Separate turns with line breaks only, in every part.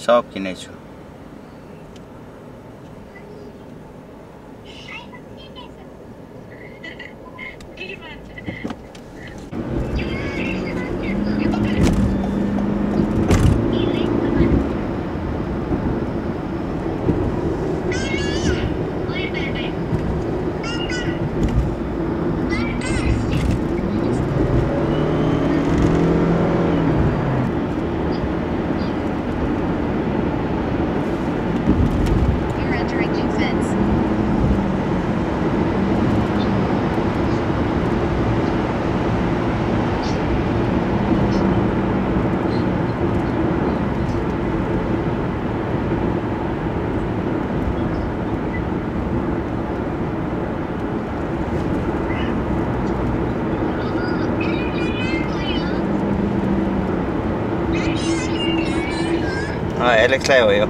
सब किनेछु एलेक्सलाई हो यो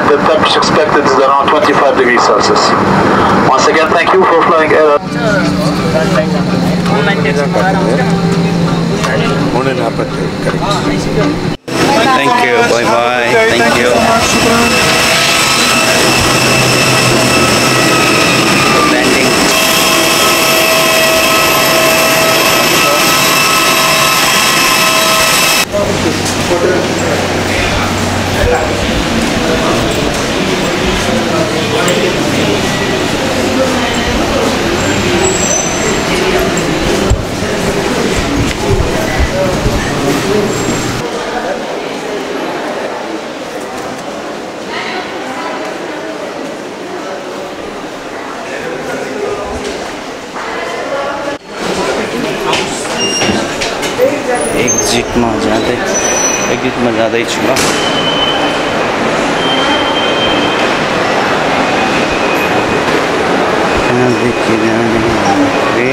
The temperature expected is around 25 degrees Celsius. Once again, thank you for flying Air.
Thank you, bye bye. Thank you. Landing. एक्जिटमा जाँदैछु ल कहाँदेखि जाने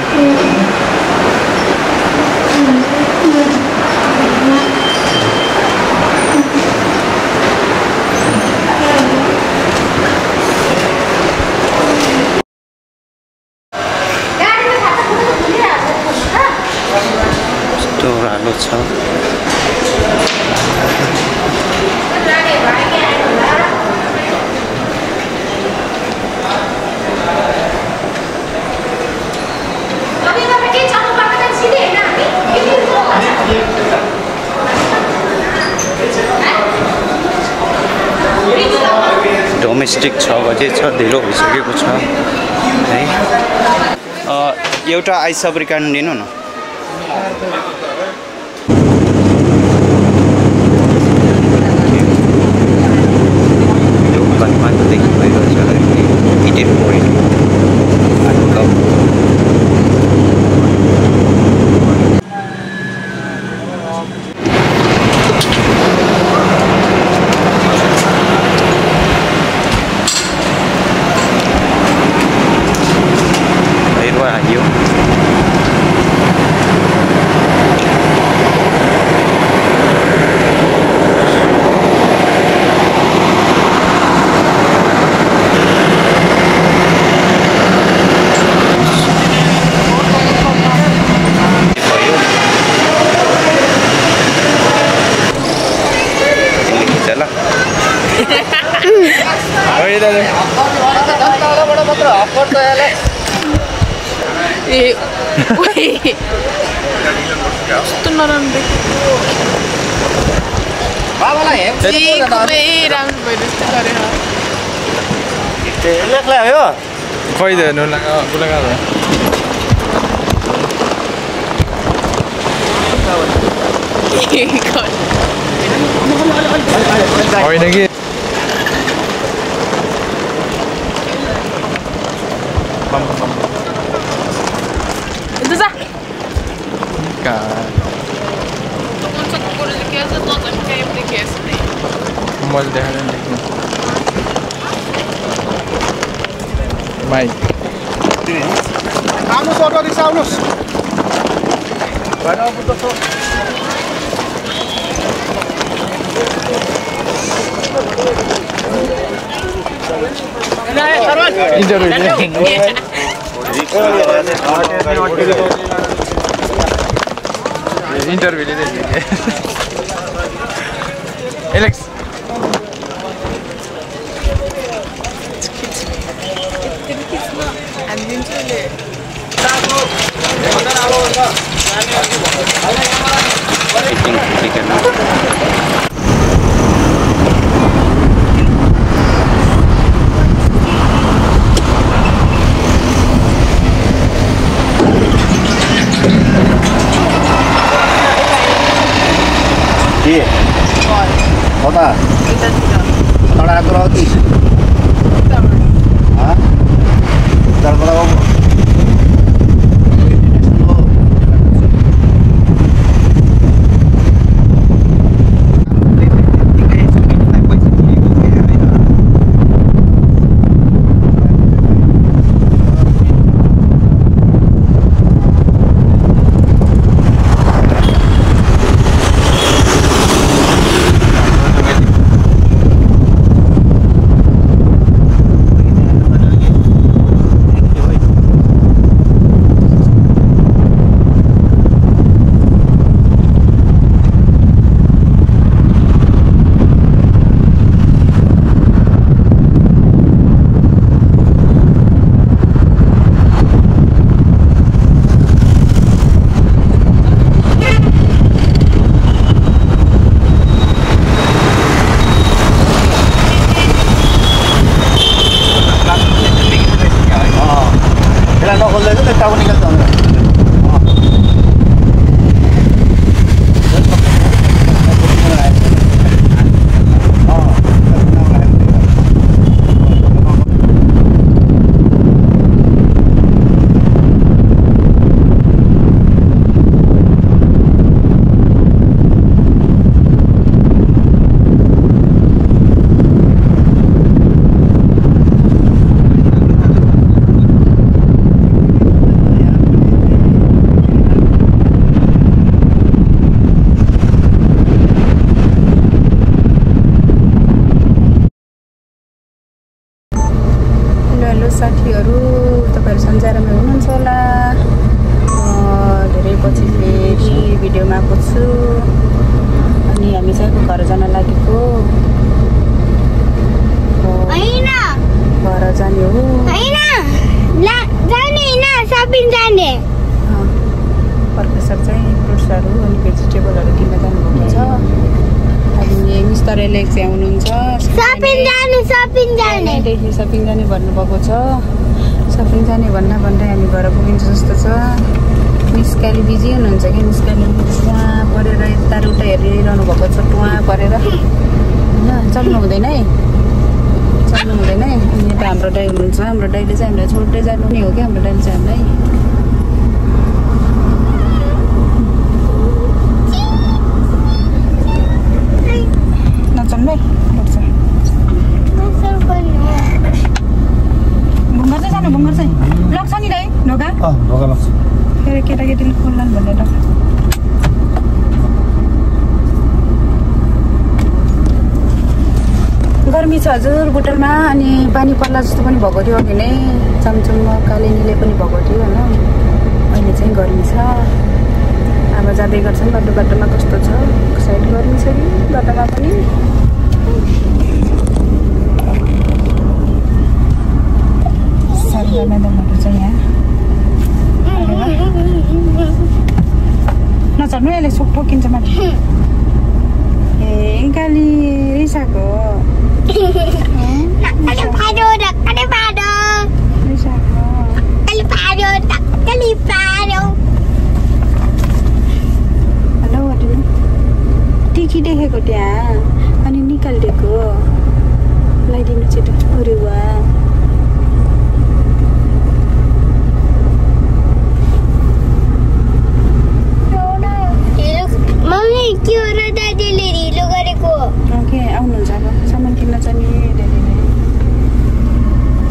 कस्तो राम्रो छ डोमेस्टिक 6 बजे छ ढिलो भइसकेको छ है एउटा आइस अफ्रिकान दिनु न
Interview Alex.
Kota? Kota Roti? Hah? Bentar kota kamu? साथीहरु तपाईहरु सन्जारमा हुनुहुन्छ होला धेरै पछि फेरि भिडियोमा आएको छु अनि हामी चाहिँ घर जान लागेको हैन घर जाने हो हैन जाने हैन शपिङ जाने प्रोफेसर चाहिँ फ्रुट्सहरु अनि भेजिटेबलहरु किन्न जानु भएको छ अनि मिस्टर एलेक्स आउनुहुन्छ शपिङ जाने देखि शपिङ जाने भन्नुभएको छ शपिङ जाने भन्दै हामी घर पुगिन्छ जस्तो छ निस्काली बिजी हुनुहुन्छ कि निस्काली वहाँ परेर यता उता हेरिरहनु भएको छ टुवा परेर हैन चल्नु हुँदैन है अनि यता हाम्रो दाइ हुनुहुन्छ हाम्रो दाइले चाहिँ हामीलाई छोड्दै जानु नि हो कि हाम्रो दाइले चाहिँ हामीलाई नचल्नु भुङ्गर चाहिँ जानु भुङ्गर चाहिँ लग्छ नि दाइ ढोका ढोका लग्छ फेरि केटाकेटीले खोल्लान् भनेर गर्मी छ हजुर होटलमा अनि पानी पर्ला जस्तो पनि भएको थियो अघि नै चमचममा कालिनीले पनि भएको थियो हैन अहिले चाहिँ गर्मी छ अब जाँदै गर्छन् बाटोमा कस्तो छ साइड गर्मी छ नि बाटोमा पनि मैदानहरू छ यहाँ नचढ्नु यसले सोक ठोकिन्छ माथि ए गाली रिसाको टिकी देखेको त्यहाँ अनि निकालिदिएको लगाइदिनु छिटो अरुवा
मम्मी के हो र दाजुले ढिलो गरेको
ओके आउनुहुन्छ अब सामान किन्न छ नि दाजुले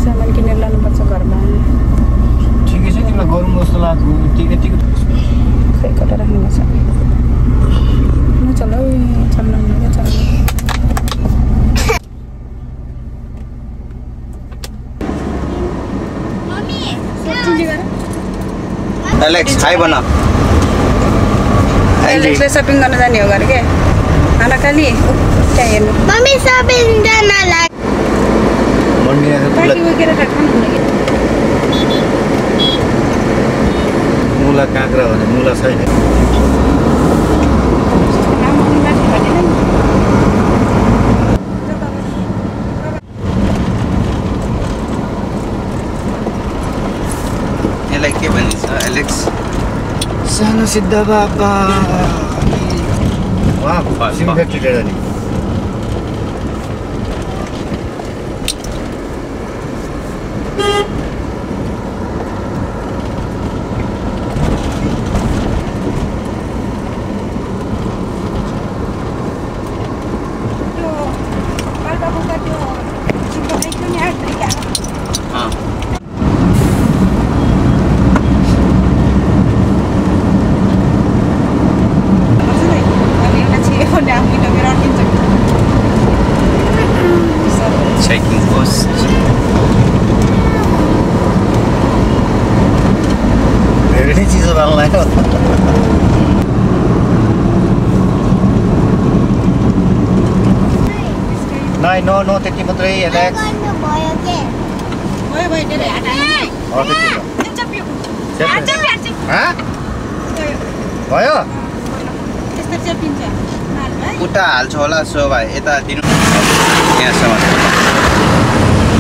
सामान किनेर लानुपर्छ घरमा
ठिकै छ तिमीलाई गरौँ जस्तो लाग्यो ठिकै
खै कता राख्नु छ चलो चल्नु
एलेक्स हाई बना
एलेक्सले सपिङ गर्न जाने हो घर के खाना खाली त्यहाँ हेर्नु
मम्मी सपिङ जानलाई
मुला काँक्रा भने मुला छैन
यसलाई के भनिन्छ एलेक्स
सानो सिद्ध बाबा सिम फ्याक्ट्री लिएर नि
checking post
धेरै चिज राम्रो लाग्यो नाइ नो नो त्यति मात्रै एलेक्स
भयो के
भयो धेरै
भयो
त्यस्तो चेपिन्छ
उता हाल्छ होला सो भाइ यता दिनु यहाँसम्म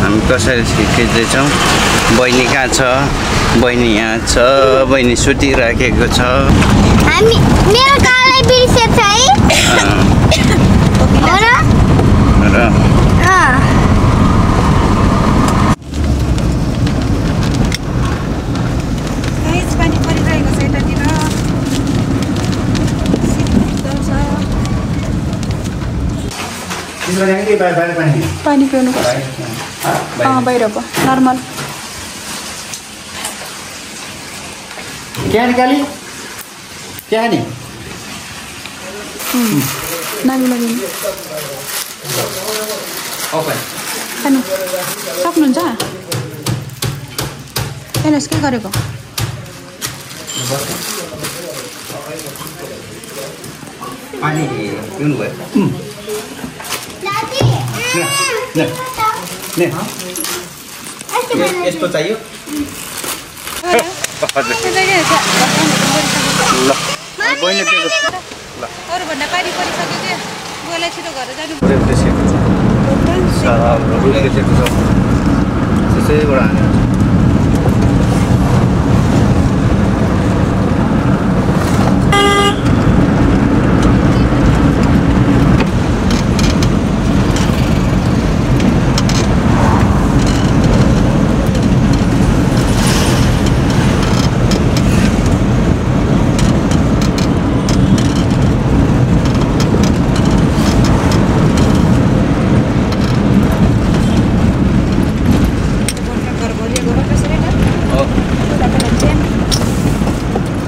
हामी कसरी खिच्दैछौँ बहिनी कहाँ छ बहिनी यहाँ छ बहिनी सुतिराखेको छ
हामी मेरो कालै बिर्सेछ है
र
पानी परिरहेको छ यतातिर पानी पिउनुपर्छ बाहिर पो नर्मल
क्या निकाली क्या नि
नानीलाई दिनु खानु सक्नुहुन्छ एलेक्स के गरेको
पानी पिउनु भयो यस्तो चाहियो
अरूभन्दा पानी परिसक्यो क्या गोलाई छिटो घर जानु
त्यसैबाट हाल्नु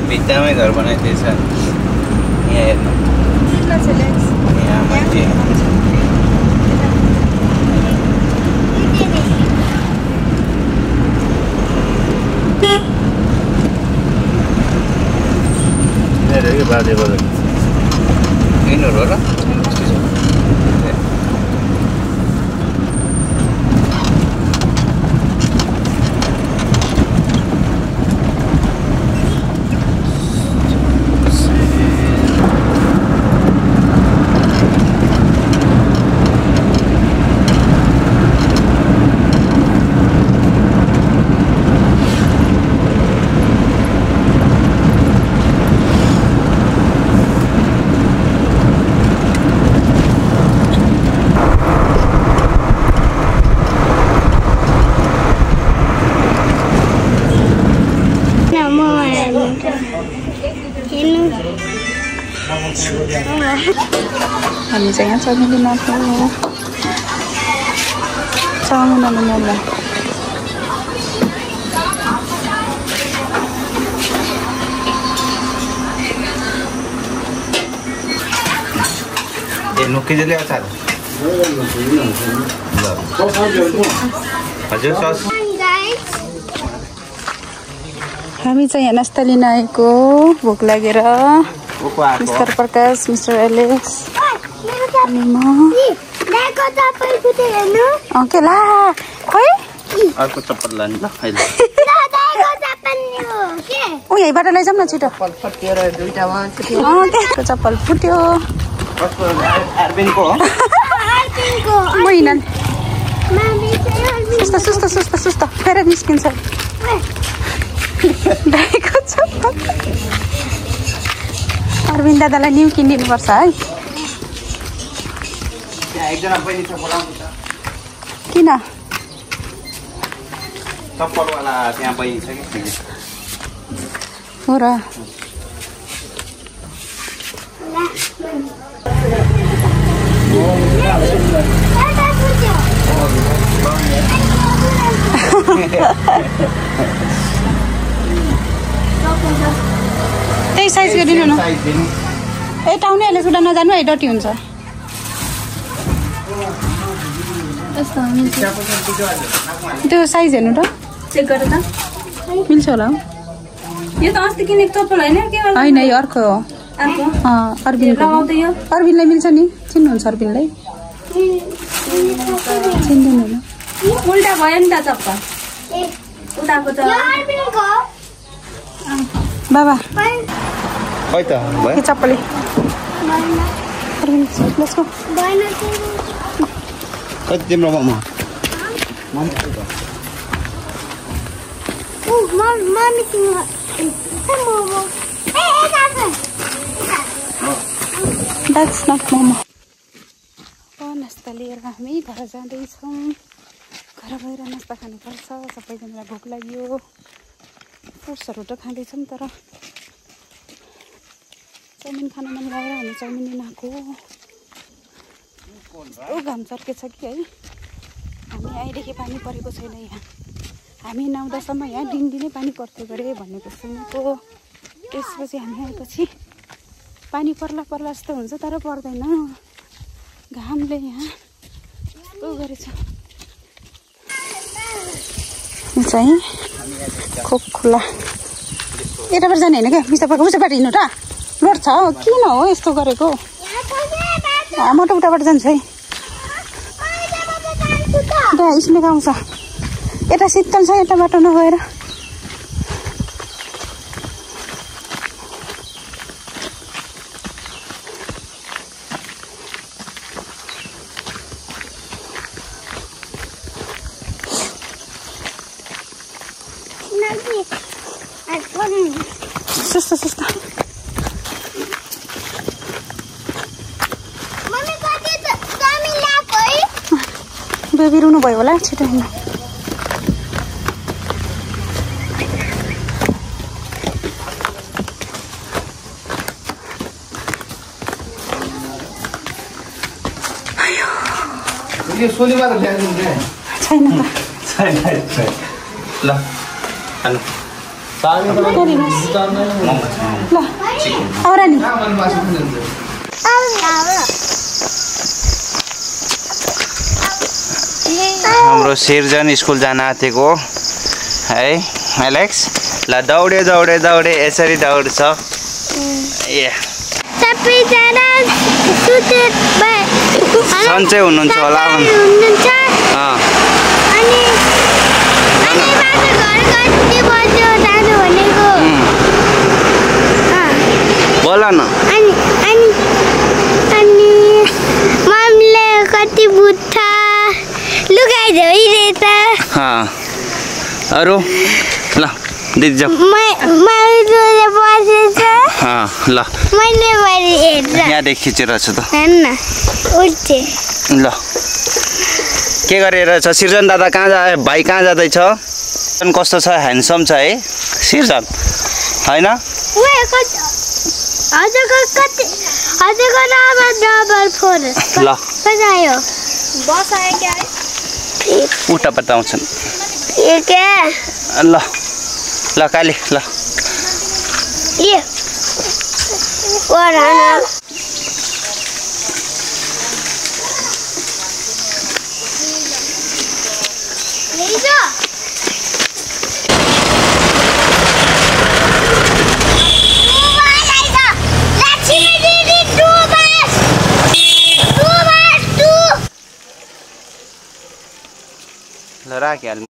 भित्तामै घर बनाइदिएछ यहाँ हेर्नु यहाँ माथि
बाजे बाजे
यिनीहरू हो र
हामी चाहिँ यहाँ चमेलीमा चामुनामा मोला
नुकिजले अचार हजुर सस
हामी चाहिँ यहाँ नास्ता लिन आएको भोक लागेर मिस्टर प्रकाश मिस्टर एलेक्स अनि म के ला खोइ
अर्को चप्पल लानु ल अहिले
ऊ यहीँबाट लैजाउँ न छिटो चप्पल फुट्यो
आर्बिनको हो
होइन सुस्त फेरि निस्किन्छ दाइको चप्पल अरविन्द दादालाई न्यू किनिदिनुपर्छ है
एकजना बहिनी छ बोलाउनु छ
किन
चप्पलवाला त्यहाँ बहिनी छ कि
हो र त्यही साइज गरिदिनु न ए टाउने अहिले सुधा नजानु है डटी हुन्छ त्यो साइज हेर्नु त
चेक गरेर त
मिल्छ होला
यो त अस्ति किनेको चप्पल होइन के गर्नु
होइन यो अर्को हो
अर्को
अरविन्दको
लगाउँदै यो
अरविन्दलाई मिल्छ नि चिन्नुहुन्छ अरविन्दलाई चिन्दैन होला
उल्टा भयो नि त चप्पल उताको त
बाबा
खै त भयो
के चप्पलै अरविन्द लेट्स गो
खै तिम्रो ममा
द्याट्स नट मोमो नास्ता लिएर हामी घर जाँदैछौँ घर गएर नास्ता खानुपर्छ सबैजनालाई भोक लाग्यो फ्रुट्सहरू त खाँदैछौँ तर चाउमिन खान मन लागेर हामी चाउमिन लिन आएको ओ घाम चर्केछ कि है हामी आएदेखि पानी परेको छैन यहाँ हामी नआउँदासम्म यहाँ दिनदिनै पानी पर्थ्यो गरे भनेको सुनेको त्यसपछि हामी आएपछि पानी पर्ला जस्तो हुन्छ तर पर्दैन घामले यहाँ यस्तो गरेछ यो चाहिँ खोक खोला यताबाट जाने होइन क्या मिसाबाट उसाबाट हिँड्नु त रोड छ किन हो यस्तो गरेको म त उताबाट जान्छु है त्यहाँ स्नेक आउँछ यता शीतल छ यता बाटो नगएर सुस्त बेबी रुनु भयो होला छिटो हिँड्नु छैन त
ल खानु
ल आउरा नि
हाम्रो सिर्जन स्कुल जान आँटेको है एलेक्स ल दौडे यसरी दौड्छ ए सन्चै हुनुहुन्छ होला बोल न
कति बुट्टा लुगाइरहेछ
अरू ल दिदी जाऊ ल यहाँदेखि खिचेर छु त ल के गरेर छ सिर्जन दादा कहाँ भाइ कहाँ जाँदैछ कस्तो छ ह्यान्डसम छ है सिर्जन होइन
हजुरको नम्बर डबल 4
ल
बजायो बसायो क्या
उल्टा बताउँछन्
के
ल ल काली ल
ये वराना लीजा
ल राखिहाल्नु